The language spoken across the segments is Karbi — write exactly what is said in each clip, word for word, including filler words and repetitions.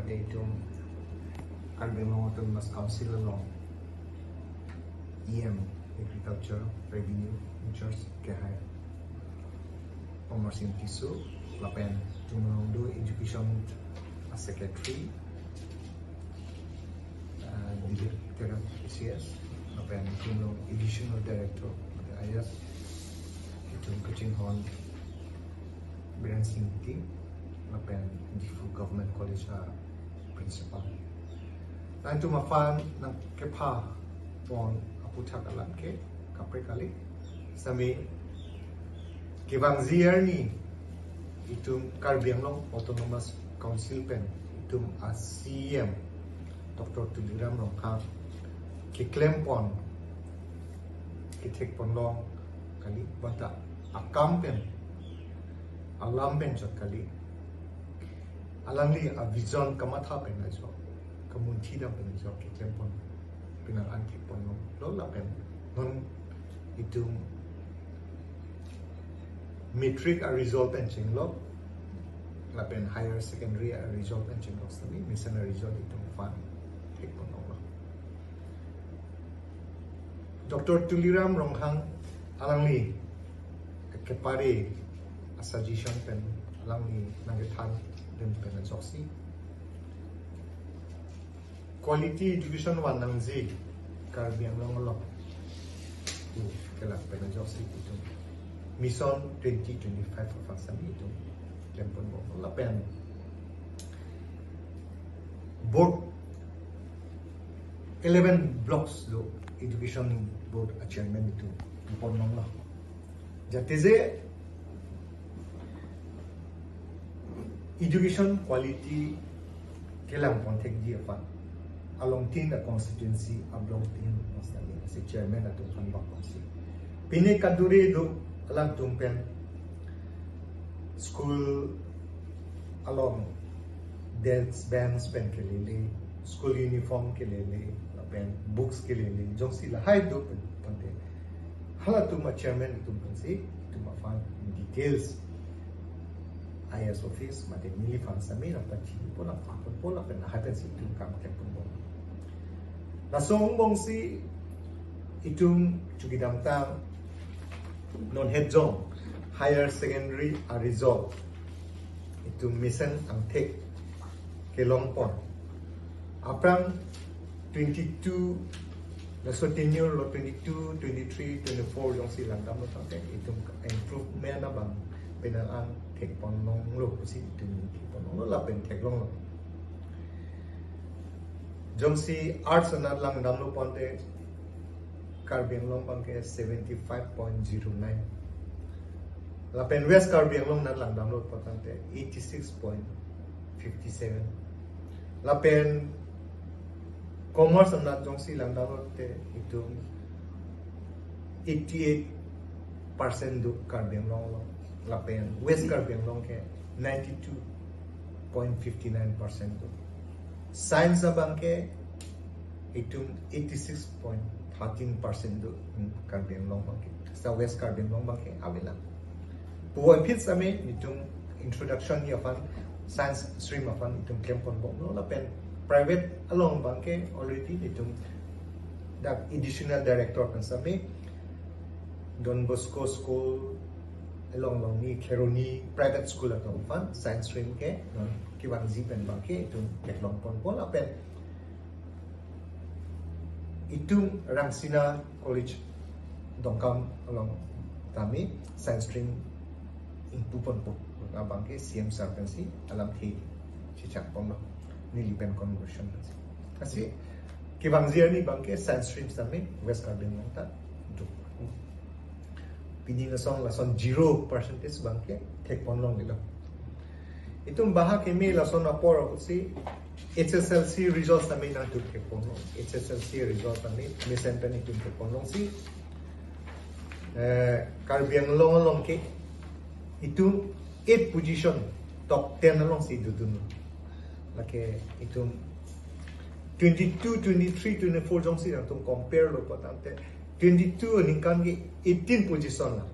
Itum Karbi Anglong Autonomous Council along E M Agriculture Revenue in charge kehai Amarsing Tisso, lapen itum along do Education a Secretary, uh, Dilip Terang A C S, lapen itum along Additional Director I A S, itum kachinghon Biren Sing Ingti, lapen Diphu Government College a Principal. Nangtum aphan nangkepha pon aputhak alam ke kaprek kali. Sami kevangji arni itum Karbi Anglong Autonomous Council pen itum a C E M Doctor Tuliram Ronghang keklem pon, kethek ponlong kali, bonta akam pen, alam pen chot kali. Alangli a vision kamatha pen ajok, kamunthi dam pen ajok keklem pon, penang an thek ponlonglo lapen non itum matric a result pen chenglok lapen higher secondary a result pen chenglok sami mesen a result itum aphan thek ponlonglo. Doctor Tuliram Ronghang alangli kepare a suggestion pen alangli nangkethan dam pen ajoksi quality education vannangji Karbi Anglong along pu kelak pen ajoksi itum Mission twenty twenty-five aphan sami itum klem ponbom lapen board eleven blocks lo education board a chairman itum ponlonglo. Jate je education quality kelang pon thekji aphan along tin a constituency a block tin mostly si chairman atum aphan bak ponsi. Pine kadure do alangtum pen school along desk bench pen kelele, school uniform kelele, lapen books kelele, jongsi lahai do pen tangte halatum a chairman atum pensi itum aphan details I A S office mate neliphan sami nangpachi pon nangpapon pon lapen lahai pensi itum kam klem ponbom. Laso angbongsi itum chukidamtang non hetjong higher secondary a result itum mesen angthek kelong pon. Aphrang twenty-two, laso tenure lo twenty-two, twenty-three, twenty-four jongsi langdamlo tangte itum improvement abang penang an thek ponlonglo pusi itum thek ponlonglo lapen theklonglo. Jongsi arts anat langdamlo ponte Karbi Anglong abangke seventy-five point zero nine. Lapen West Karbi Anglong anat langdamlo pon tangte eighty-six point fifty-seven. Lapen commerce anat jongsi langdamlo te itum eighty-eight percent do Karbi Anglong along. Lapen West Karbi Anglong ke ninety-two point fifty-nine percent do. Science abangke itum eighty-six point thirteen percent do, hmm, Karbi Anglong abangke. Sa West Karbi Anglong abangke avelang. Puvoiphit sami itum introduction ji aphan science stream aphan itum klem ponbomlo lapen private along abangke already itum dak additional director pen sami Don Bosco School along along ni Kheroni private school atum aphan science stream ke non kevangji pen abangke itum theklong ponpo lapen itum Rangsina College Dongkam along tame science stream ingpu ponpo. Abangke C M sir pensi alamthe chechak ponlo neli pen conversation pensi. Lasi kevangji arni abangke science stream tame West Karbi Anglong ta do. Pini lason lason zero percentage abangke thek ponlonglo. Itum baha keme lason apor apusi H S L C result tame nangtum thek ponlong. H S L C result tame mesen pen itum thek ponlongsi, eh, Karbi Anglong along ke itum eight position top ten alongsi dodun. Lake itum twenty-two, twenty-three, twenty-four jongsi nangtum compare lo pon tangte twenty-two aningkan ke eighteen position lo.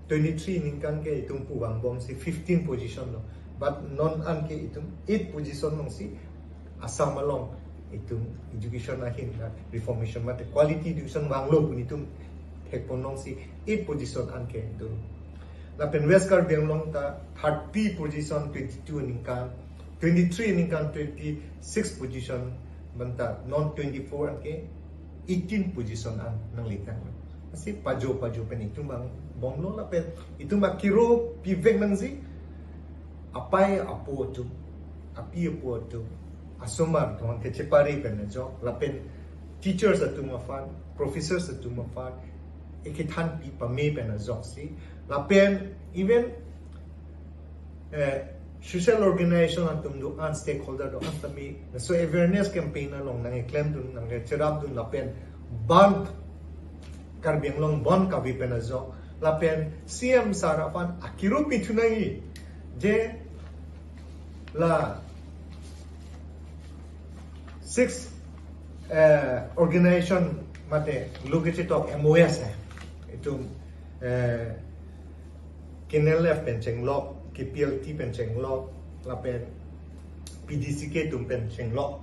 Twenty-three aningkan ke itum pu vangbomsi fifteen position lo. But non an ke itum eight position alongsi Assam along itum education ahin reformation mate quality education vanglo pu netum thekpon longsi eight position anke do. Lapen West Karbi Anglong ta thirty position twenty-two aningkan, twenty-three aningkan twenty-six position, bonta non twenty-four anke eighteen position an nanglitang. Lasi pajo pajo pen itum vangbomlo lapen itum akiro pivek nangji, apai apo atum, api apo atum, asomar atum kechepari pen ajok, lapen teachers atum aphan, professors atum aphan, ekethan pi pame pen ajoksi, lapen even eh, social organization atum do-an, stakeholder do-an tame, so awareness campaign along nangklemdun, nangcherapdun lapen bond, Karbi Anglong bond kave pen ajok, lapen C M sir aphan akiro pithu nangji, je la six eh, organization mate lo kechitok M O S eh, itum eh, K N L F pen chenglok, K P L T pen chenglok, lapen P D C K atum pen chenglok,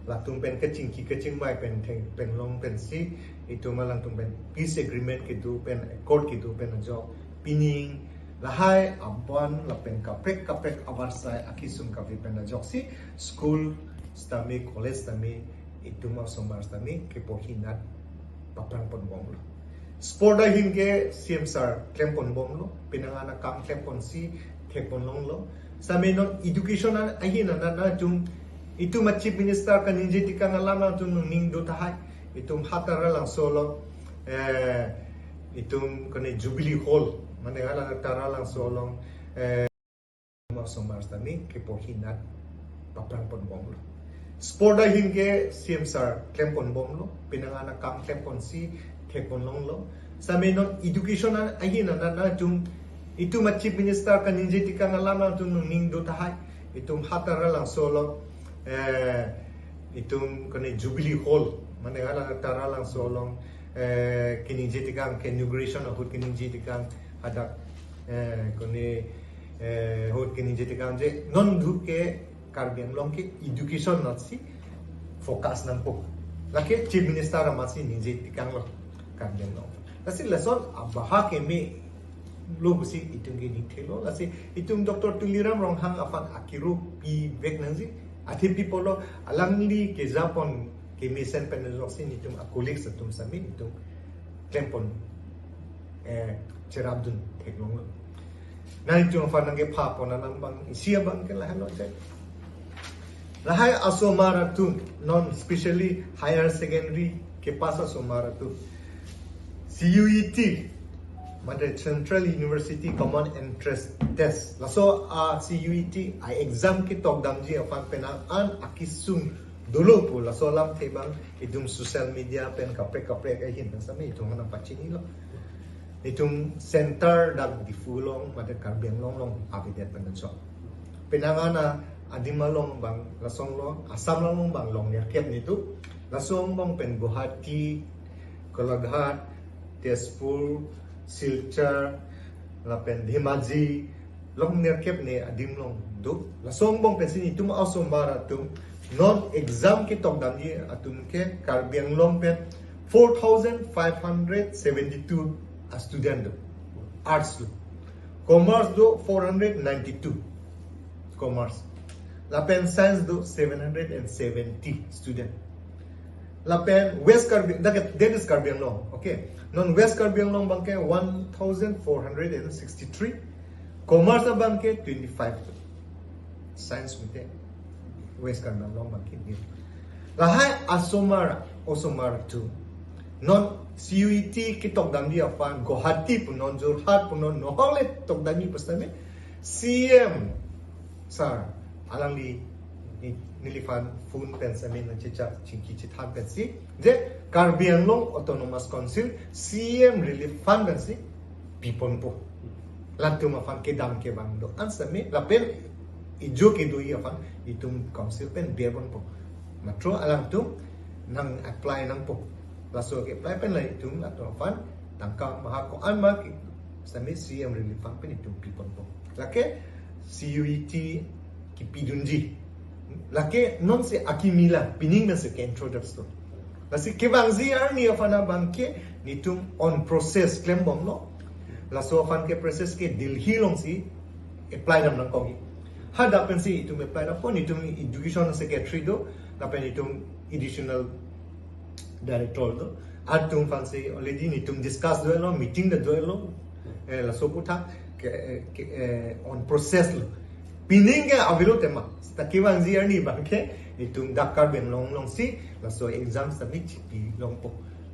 latum pen kachingki kachingvai pen theng pen long pensi, itum alangtum pen peace agreement kedo pen, accord kedo pen ajok, pining lahai abon lapen kaprek kaprek avarsai akesung kave pen ajoksi, school sitame, college sitame, itum asomar sitame keporhi nat paprang ponbomlo. Sport ahin ke C M sir klem ponbomlo, penang an akam klem ponsi thek pon longlo. Sitame non education an ahin an na itum, itum a chief minister kaningje tekang alam atum nangning do tahai. Itum ha Taralangso along, eh, itum kone Jubilee Hall, mane hala Taralangso along, eh, asomar sitame keporhi nat paprang ponbomlo. Sport ahin ke C M sir klem ponbomlo, penang an akam klem ponsi thek pon longlo. Sitame non education an ahin an na itum, itum a chief minister kaningje tekang alam atum nangning do tahai. Itum ha Taralangso along, eh, itum kone Jubilee Hall, mane hala Taralangso along, eh, kaningje tekang, ke inauguration ahut kaningje tekang, hadak, eh, kone, eh, ahut kaningje tekang je non duk ke Karbi Anglong ke education nat si focus nangpo. Lake chief minister amatsi ningje tekanglo Karbi Anglong. Lasi lason abahak keme lo pusi itum ke ningthelo, lasi itum Doctor Tuliram Ronghang aphan akiro pivek nangji, athe pi pulo alangli kejapon kemesen pen ajoksi itum a colleagues atum sitame itum klem pon, eh, cherapdun theklonglo. Na itum aphan nangkepha pon alam abang isi abang ke lahelo je. Lahai asomar atum, non specially higher secondary kepass asomar atum, C U E T, mate Central University Common Entrance Test, laso a C U E T a exam ketok damji aphan penang an akesung dolo pu laso alamthe abang itum social media pen kaprek kaprek ahin sitame itum nangpachinilo. Itum center dak Diphu along, mate Karbi Anglong along avedet pen ajo. Penang an adim along abang lasonlo, Assam along abang long nerkep ni do. Laso angbong pen Guwahati, Golaghat, Tezpur, Silchar, lapen Dhemaji, long nerkep ni adim along do. Laso angbong pensi itum asomar atum, non exam ketok damji atum ke Karbi Anglong pen four thousand five hundred seventy-two a student do. Arts do. Commerce do four hundred ninety-two. Commerce. Lapen science do seven hundred and seventy student. Lapen West Karbi, that, that is Karbi Anglong, okay. Non West Karbi Anglong abang ke one thousand four hundred and sixty-three. Commerce abang ke twenty-five. Science mate West Karbi Anglong abang ke ni. Lahai asomar, osomar atum, non C U E T ketok damji aphan Guwahati punon, Jorhat punon, nohole tok damji pusitame C M sir alangli ni-, neliphan phone pen sitame nangchechak chingki chethan pensi, je Karbi Anglong Autonomous Council C M Relief Fund pensi piponpo. Latum aphan kedam kevang do-an sitame lapen ijo kedoji aphan itum council pen beponpo. Matro alangtum nang apply nangpo. Laso ke-apply pen la itum latum aphan tangka maha ko-an ma ke sitame C M Relief Fund pen itum piponpo. Lake C U E T kepidunji, Lake non si akimi la, pining na si ke introduce lo. Lasi kevangji arni aphan abang ke netum on process klembomlo. Laso aphan ke process ke Delhi along si apply dam nangkok. Hadak pensi itum apply dam po, netum education secretary do, lapen itum additional director do. Atum aphansi already netum discuss dolo, meeting ta dolo. Eh, laso aputhak ke, ke, eh, on process lo. Pining ke avelo tema. Seta kevangji arni abang ke itum dak Karbi Anglong along si laso exam submit chipi longpo.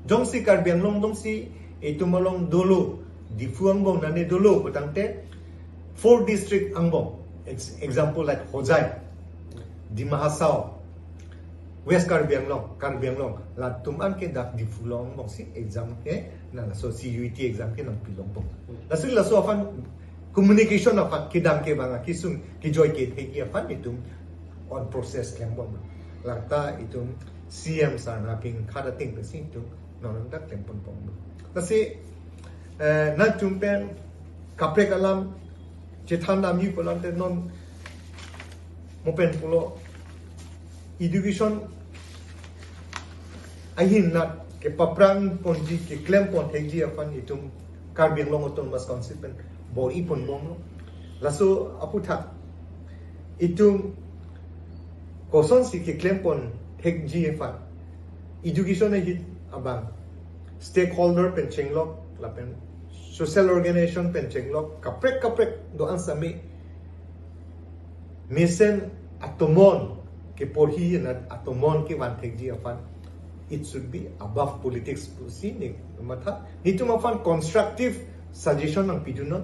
Jongsi Karbi Anglong along si itum along dolo, Diphu angbong nane dolo putangte four district angbong. Ex-, example like Hojai, Dima Hasao, West Karbi Anglong, Karbi Anglong, latum an ke dak Diphu along angbong si exam ke, na laso C U E T exam ke nangpi longpo. Laso, laso aphan communication aphan kedam kevang akesung kejoi kethekji aphan itum on process klembom. Lata itum C M sir na ping khada ting pensi itum non dak klempon pom. Lasi, eh, nangtum pen kaprek alam chethan damji pulote non mo pen pulo education ahin nat kepaprang ponji, keklem pon thekji aphan itum Karbi Anglong Autonomous Council pen bor-i ponbomlo. Laso aputhak itum kosonsi keklem pon thekji aphan education ahit abang stakeholder pen chenglok lapen social organization pen chenglok kaprek kaprek do-an sami mesen atomon keporhi na atomon kevan thekji aphan, it should be above politics pusi ne matha. Netum aphan constructive suggestion nangpidunnon.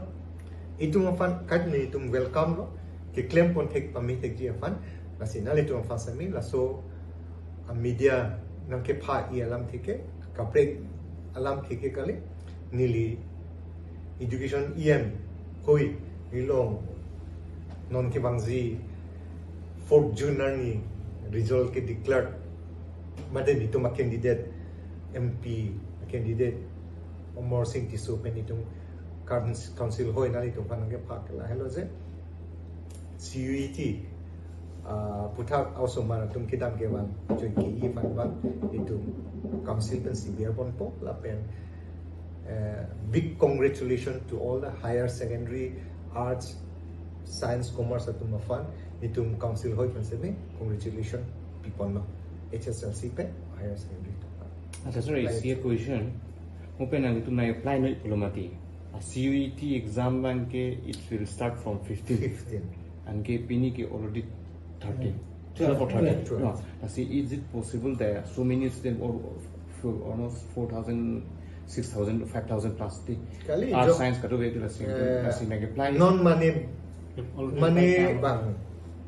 Itum aphan kat netum welcome lo. Keklem pon thek pame thekji aphan. Lasi nanglitum aphan sami laso a media nangkepha-i alamthe ke, kaprek alamthe ke kali, neli education E M hoi, neli along non kevangji fourth June arni result ke declare, mate netum a candidate, M P a candidate Amarsing Tisso pen itum council, council hoi nanglitum aphan nangkepha ke lahelo je C U E T, ah, aputhak osomar atum kedam kevang choi ke-i aphan abang itum council pensi ber ponpo lapen, eh, big congratulations to all the higher secondary, arts, science, commerce atum aphan itum council hoi pen semi congratulations pi ponlo, H S L C pen higher secondary atum aphan. Accha, sir, lasi isi a-question. Mo pen nangtum nang-apply noi pulo mati. A C U E T exam abang ke it will start from fifteen. Fifteen. Anke pini ke already thirteen. Twelve. Twelve or thirteen. Twelve. No. Lasi, is it possible that so many students, or, for almost four thousand, six thousand, five thousand plus the kali arts, jo-, science kadokave do lasi, eh, lasi nang-apply. Non mane, already mane applied bang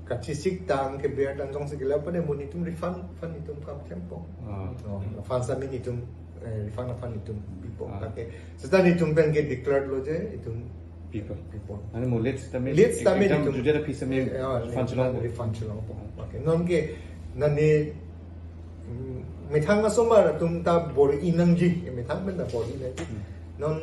kachesik tang keber tang jongsi kela pada mo netum refund, fund netum kam klempo. Ah. No, fund sami netum, eh, refund, fund netum pipo. Ah. Okay. Seta netum pen ke declared lo je itum pipo. Pipo. Mane mo late sitame, late sitame exam netum, jujera pi sitame, eh, ah, refund chelong, refund chelongpo. Okay. Non ke nani, mm, methang asomar atum ta bor-i nangji, methang pen ta bor-i nangji. Hmm. Non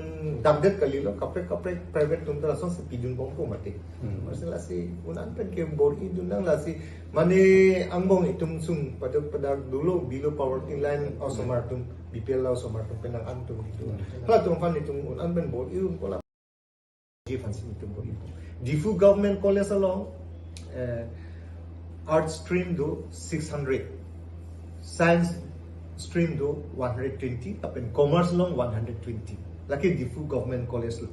dakdet kalilo, kaprek kaprek private atum ta lasonsi pidunbompo mati. Hmm. Masi lasi un-an pen ke bor-idun nang lasi, mane angbong itum sung padak padak dolo below poverty line osomar atum, B P L osomar atum pen nang an atum itum. Hmm. Halatum aphan itum un-an pen bor-idunpo la. Diphu Government College along, eh, arts stream do six hundred, science stream do one hundred twenty, lapen commerce along one hundred twenty. Lake Diphu Government College lo.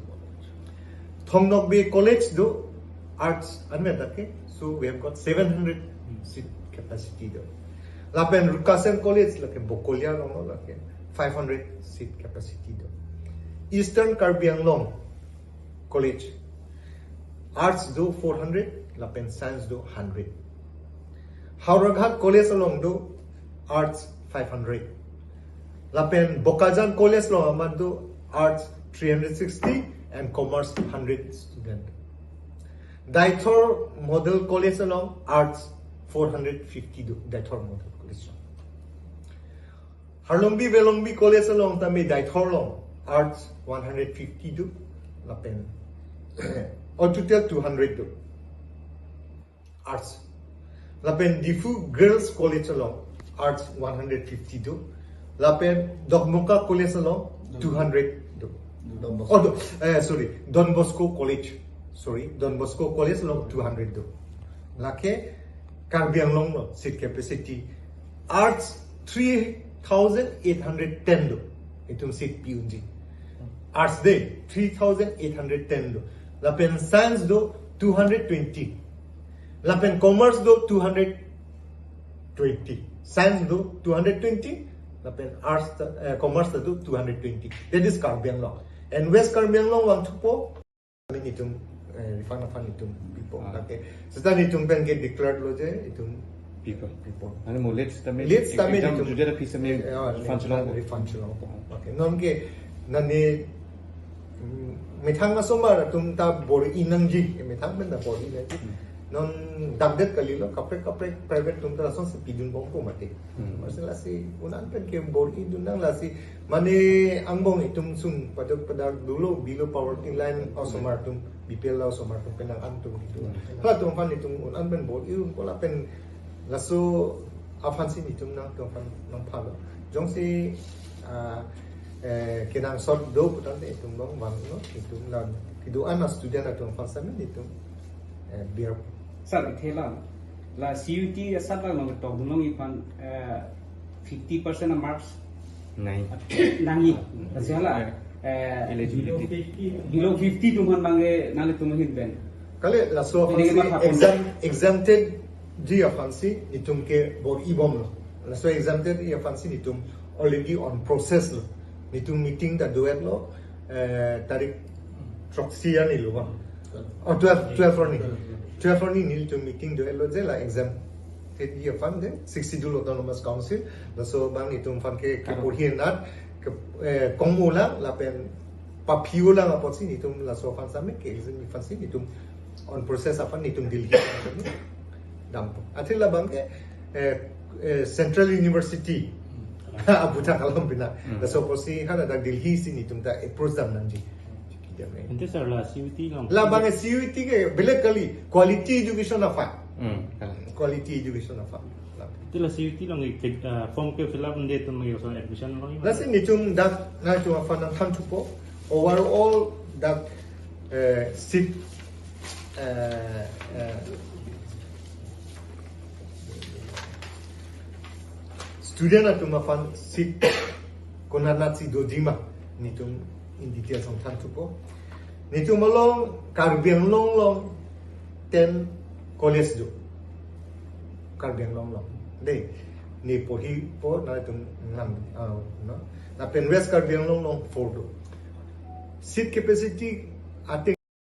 Thong Nokbe College do arts anvet lake, so we have got seven hundred seat capacity do. Lapen Rukasen College lake Bokolia along lo lake five hundred seat capacity do. Eastern Karbi Anglong College, arts do four hundred, lapen science do hundred. Howraghat College along do arts five hundred. Lapen Bokajan College along amat do arts three hundred sixty and commerce hundred student. Deithor Model College along arts four hundred fifty do, Deithor Model College along. Harlongbi Velongbi College along tame Deithor along arts one hundred fifty do, lapen, oh, total two hundred do. Arts. Lapen Diphu Girls College along Arts one hundred fifty do. Lapen Dokmoka College along two hundred do. Don Oh, Bosco. do, eh, sorry, Don Bosco College. Sorry, Don Bosco College along two hundred do. Lake Karbi Anglong along seat capacity Arts three thousand eight hundred ten do. Itum seat pi unji. Arts de three thousand eight hundred ten do. Lapen Science do two hundred twenty. Lapen Commerce do two hundred twenty. Science do two hundred twenty. Lapen Arts ta, eh, Commerce ta do two hundred twenty. That is Karbi Anglong. And West Karbi Anglong vangthupo. Kami itum, eh, refund aphan itum pipo. Ah. Okay. Seta itum pen ke declared lo je itum Pipo. Pipo. Mane mo late sitame Late sitame exam itum. Jujera phi sitame Eh, oh, refund chelong. Refund chelong. Okay. Non ke nani, mm, methang asomar atum ta bor-i nangji, methang pen ta bor-i nangji. Non dakdet kalilo, kaprek kaprek private atum ta lasonsi pidun bompo mati. Hmm. Maksudnya lasi un-an pen ke bor-i dun nang lasi, mane angbong itum sung padok padak dolo below poverty line asomar atum, B P L asomar atum pen nang-an atum itum. Hala atum aphan itum un-an pen bor-i un ko lapen laso aphansi itum nangtum aphan nangphalo. Jongsi, ah, eh, kenangsot do putangte itum long vanglo, itum la kedo-an a student atum aphan sami itum, eh, biar. Sir, ithe la, la C U E T asat la long tok dunlong iphan, eh, fifty percent a marks Nai. nangji. Lasi la, eh, Eligibility. Below fifty atum aphan bang ke nanglitum ahin pen. Kali laso Ini aphansi kita hapon. Exempt, exempted ji aphansi itum ke bor-i bomlo. Laso exempted ji aphansi itum already on process lo. Itum meeting ta do-etlo, eh, tarik throksi arni lo bang. Oh, twelve, twelve arni. Twelve arni nelitum meeting do-etlo je la exempted ji aphan de Sixth Schedule Autonomous Council. Laso bang itum aphan ke, ke Karo. Porhi nat ke, eh, kongmo lang lapen paphi-o lang apotsi itum laso aphan sami ke exempt aphansi itum on process aphan itum Delhi dampo. Athe labang ke, eh, eh, Central University abuta kalom pina. Hmm. Laso apotsi hana dak Delhi si itum ta approach dam nangji. Ante sir, la C U E T long. Labang C U E T ke beleg kali, quality education aphan. Hmm. Quality education aphan. Ante la C U E T long ke, ah, form ke fill up un'edet atum ke so admission long. Lasi itum dak nangtum aphan nangthan thupo. Overall dak, eh, seat, eh, eh, student atum aphan seat konatnatsi doji ma itum in details nangthan thupo. Itum along Karbi Anglong along ten college do. Karbi Anglong along. De, ne porhipo nangtum nang, ah, no. Lapen West Karbi Anglong along four do. Seat capacity ate